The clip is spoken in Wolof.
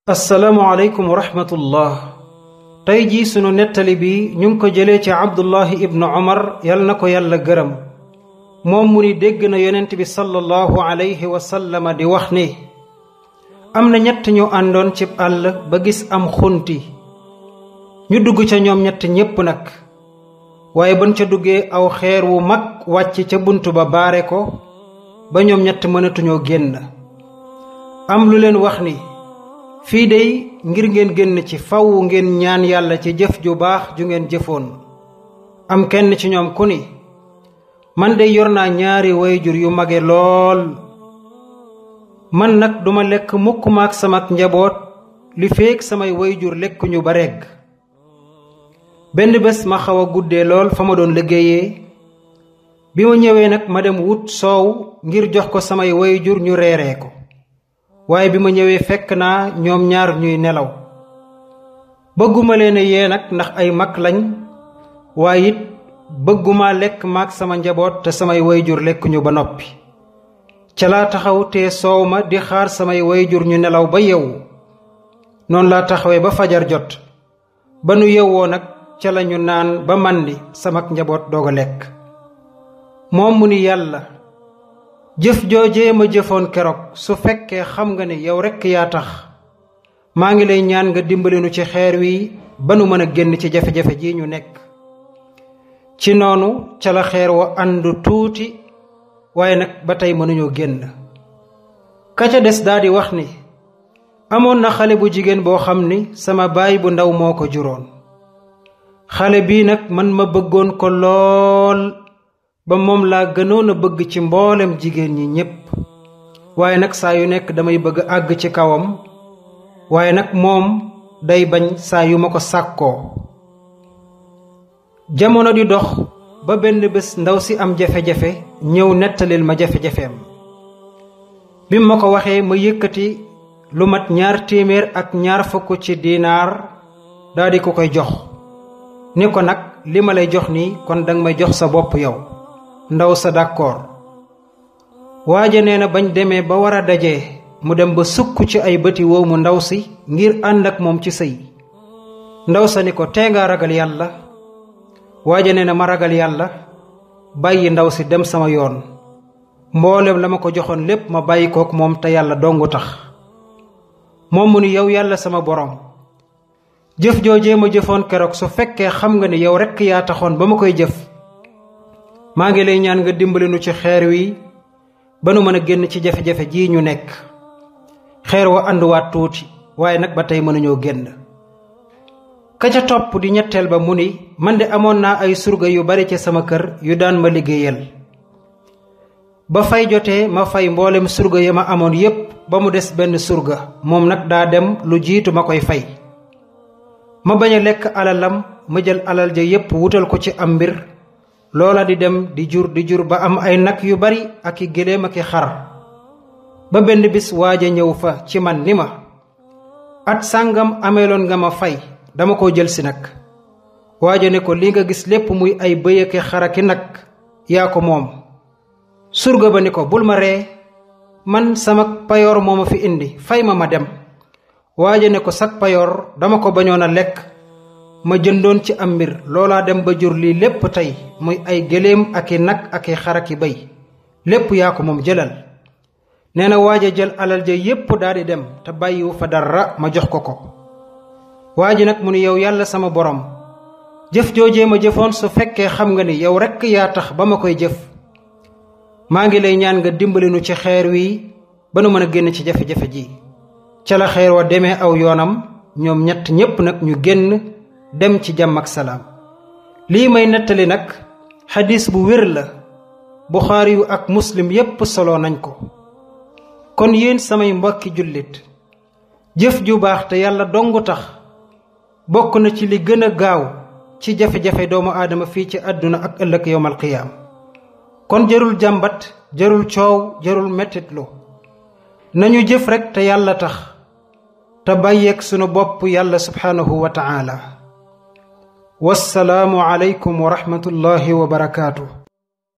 assalaamu aleykum wa rahmatullah. tey jii sunu nettali bi ñu ngi ko jëlee ci abdullahi ibnu omar yal na ko yàlla gërëm moom mu ni dégg na yonent bi sallallahu alayhi wa sallama di wax ni am na ñett ñu àndoon cib àll ba gis am xunti ñu dugg ca ñoom ñett ñépp nag waaye ban ca duggee aw xeer wu mag wàcc ca bunt ba baare ko ba ñoom ñett mënatuñoo génn am lu leen wax ni fii dey ngir ngeen génn ci faw ngeen ñaan yàlla ci jëf ju baax ju ngeen jëfoon am kenn ci ñoom ku ni man dey yor naa ñaari wayjur yu mage lool man nag duma lekk mukk maak samak njaboot li feek samay wayjur lekkuñu ba regg benn bés ma xaw a guddee lool fa ma doon liggéeyee bi ma ñëwee nag ma dem wut soow ngir jox ko samay wayjur ñu reeree ko waaye bi ma ñëwee fekk naa ñoom ñaar ñuy nelaw bëgguma leen yee nag ndax ay mag lañ waaye it bëgguma lekk maak sama njaboot te samay wayjur lekkuñu ba noppi ca laa taxaw te soow ma di xaar samay wayjur ñu nelaw ba yeewu noonu laa taxawee ba fajar jot ba nu yewwoo nag ca lañu naan ba màndi samak njaboot doog a lekk moom mu ni yàlla jëf joojee ma jëfoon keroog su fekkee xam nga ne yow rekk yaa tax maa ngi lay ñaan nga dimbalinu ci xeer wi ba nu mën a génn ci jafe-jafe ji ñu nekk ci noonu ca la xeer wa àndu tuuti waaye nag ba tey mënuñoo génn ka ca des daldi wax ni amoon na xale bu jigéen boo xam ni sama baay bu ndaw moo ko juróon xale bii nag man ma bëggoon ko lool ba moom laa gënoon a bëgg ci mboolem jigéen ñi ñépp waaye nag saa yu nekk damay bëgg àgg ci kawam waaye nag moom day bañ saa yu ma ko sàkkoo jamono di dox ba benn bés ndaw si am jafe-jafe ñëw nettalil ma jafe-jafeem bi ma ko waxee ma yëkkati lu mat 220 ci dinaar daldi ko koy jox ni ko nag li ma lay jox nii kon danga may jox sa bopp yow ndaw sa d'accord waaja nee na bañ demee ba war a dajee mu dem ba sukk ci ay bëti woomu ndaw si ngir ànd ak moom ci sëy ndaw sa ni ko tee nga ragal yàlla waaja nee na ma ragal yàlla bàyyi ndaw si dem sama yoon mboolem la ma ko joxoon lépp ma bàyyi kook moom te yàlla dongu tax moom mu ni yow yàlla sama boroom jëf joojee ma jëfoon keroog su fekkee xam nga ni yow rekk yaa taxoon ba ma koy jëf maa ngi lay ñaan nga dimbali nu ci xeer wi ba nu mën a génn ci jafe-jafe ji ñu nekk xeer wa ànduwaat tuuti waaye nag ba tey mënuñoo génn ka ca topp di ñetteel ba mu ni man de amoon naa ay surga yu bari ci sama kër yu daan ma liggéeyal ba fay jotee ma fay mboolem surga ya ma amoon yépp ba mu des benn surga moom nag daa dem lu jiitu ma koy fay ma bañ a lekk alalam ma jël alal ja yépp wutal ko ci am mbir loola di dem di jur ba am ay nag yu bari ak i géléem ak i xar ba benn bis waaja ñëw fa ci man ni ma at sàngam ameeloon nga ma fay dama ko jël si nag waaja ne ko li nga gis lépp muy ay bëy ak i xar ak i nag yaa ko moom surga ba ni ko bul ma ree man sama payoor moo ma fi indi fay ma dem waaja ne ko sak payoor dama ko bañoon a lekk ma jëndoon ci am mbir loolaa dem ba jur lii lépp tey muy ay gëléem ak i nag ak i xar ak i béy lépp yaa ko moom jëlal nee na waaja jël alal ja yépp daldi dem te bàyyiwu fa dara ma jox ko waaji nag mu ni yow yàlla sama borom jëf joojee ma jëfoon su fekkee xam nga ni yow rekk yaa tax ba ma koy jëf maa ngi lay ñaan nga dimbali nu ci xeer wi ba nu mën a génn ci jafe-jafe ji ca la xeer wa demee aw yoonam ñoom ñett ñépp nag ñu génn dem ci jàmm ak salaam lii may nettali nag xadis bu wér la buxaari yu ak muslim yépp solo nañ ko kon yéen samay mbokki jullit jëf ju baax te yàlla dongu tax bokk na ci li gën a gaaw ci jafe-jafe doomu aadama fii ci àdduna ak ëllëg yowmal qiyaam kon jarul jàmbat jarul coow jarul mettitlu nañu jëf rekk te yàlla tax te bàyyeek sunu bopp yàlla subhaanahu wa ta'ala wassalaamu aleykum wa rahmatullahi wa barakaatuh